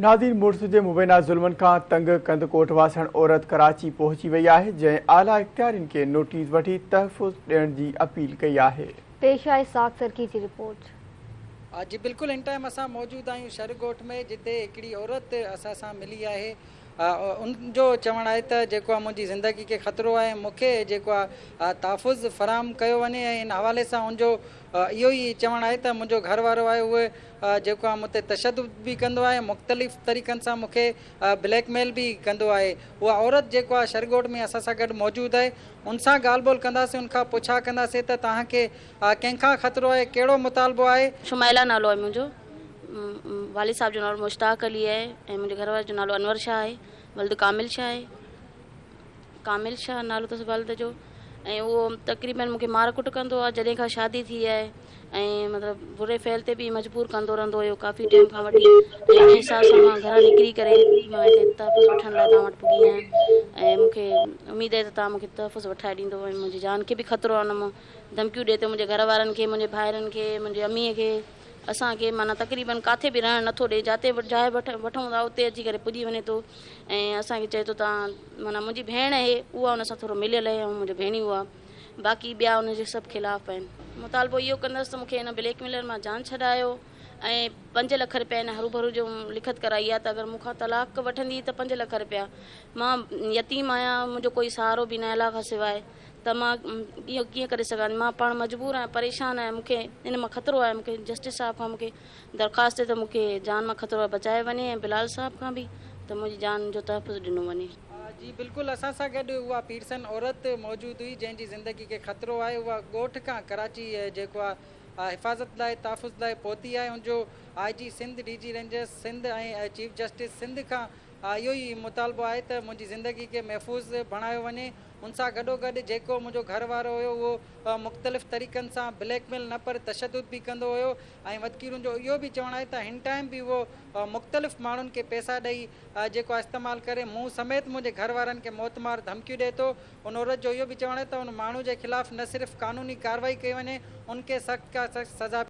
ناظرين مڙس جي مبينا ظلمن کان تنگ ڪنڌڪوٽ واسڻ عورت ڪراچي پهچي وئي آهي جنهن اعليٰ اختيارين کي نوٽيس وٺي تحفظ ڏيڻ جي اپيل ڪئي آهي. پيش آهي اسحاق سرڪي جي رپورٽ. جي بلڪل هن ٽائيم اسان موجود آهيون شھر ڳوٺ ۾ جتي هڪڙي عورت اسان سان ملي آهي ان جو چوڻ آهي ته جيڪو آهي منهنجي زندگي کي خطرو آهي مون کي جيڪو آهي تحفظ فراهم ڪيو وڃي ۽ ان حوالي سان ان جو اهو ئي چوڻ آهي ته منهنجو گهر وارو آهي اهو جيڪو آهي مون تي تشدد به ڪندو آهي مختلف طريقن سان مون کي بليڪ ميل به ڪندو آهي اها عورت جيڪو آهي شرڳوٺ ۾ اسان سان گڏ موجود آهي ان سان ڳالهه ٻولهه ڪنداسين ان کان پڇا ڪنداسين ته توهان کي ڪنهن کان خطرو آهي ڪهڙو مطالبو آهي. شمائله نالو آهي منهنجو والد صاحب جو نالو مشتاق علي آهي ۽ منهنجي گهر واري جو نالو انور شاهه آهي ولد ڪامل شاهه آهي. ڪامل شاهه نالو اٿس والد جو ۽ اهو تقريبن مون کي مار ڪٽ ڪندو آهي جڏهن کان شادي ٿي آهي ۽ مطلب بري فعل تي به مجبور ڪندو رهندو هيو ڪافي ٽائيم کان وٺي ۽ ان حساب سان مان گهران نڪري ڪري مان هتي تحفظ وٺڻ لاء توهان وٽ پڳي آهيان ۽ مون کي اميد آهي ته توهان مون کي تحفظ وٺائي ڏيندو ۽ منهنجي جان کي به خطرو آهي ان مان ڌمڪيون ڏئي ٿو منهنجي گهر وارن کي منهنجي ڀائرن کي منهنجي اميء کي اسان کي معنيٰ تقريبن ڪاٿي به رهڻ نٿو ڏئي جاتي به جاء وٺون ٿا اتي اچي ڪري پڄي وڃي ٿو ۽ اسان کي چئي ٿو توهان معنيٰ منهنجي ڀيڻ اهي اها ان سان ٿورو مليل اهي ۽ منهنجو ڀيڻيو آهي باقي ٻيا ان جي سڀ خلاف آهن. مطالبو اهو ڪندس ته مون کي ان بليڪ ميلر مان جان ڇڏايو ۽ پنج لک رپيا هن هروڀرو جو لکت ڪرائي آهي ته اگر مون کان طلاق وٺندي ته پنج لک رپيا مان يتيم آهيان منهنجو ڪوئي سهارو به ناهي الله کان سواء ته مان اهو ڪيئن ڪري سگهان ٿي مان پاڻ مجبور آهيان پريشان آهيان مون کي ان مان خطرو آهي مون کي جسٽس صاحب کان مون کي درخواست آهي ته مون کي جان مان خطرو آهي بچايو وڃي ۽ بلال صاحب کان به ته منهنجي جان جو تحفظ ڏنو وڃي. جي بلڪل اسان سان گڏ اها پيرسن عورت موجود هئي جنهن جي زندگي کي خطرو آهي اها ڳوٺ کان ڪراچي جيڪو آهي حفاظت لاء تحفظ لاء پهتي آهي ان جو I G Sindh D G rangers Sindh ۽ chief justice Sindh کان اهو ئي مطالبو آهي ته منهنجي زندگي کي محفوظ بڻايو وڃي ان سان گڏوگڏ جيڪو منهنجو گهر وارو هيو اهو مختلف طريقن سان بليڪ ميل نه پر تشدد به ڪندو هيو ۽ وڌڪيرن جو اهو به چوڻ آهي ته هن ٽائيم به اهو مختلف ماڻهن کي پئسا ڏئي جيڪو آهي استعمال ڪري مون سميت منهنجي گهر وارن کي موتمار ڌمڪيون ڏئي ٿو ان عورت جو اهو به چوڻ آهي ته ان ماڻهو جي خلاف نه صرف قانوني ڪارروائي ڪئي وڃي ان کي سخت کان سخت سزا.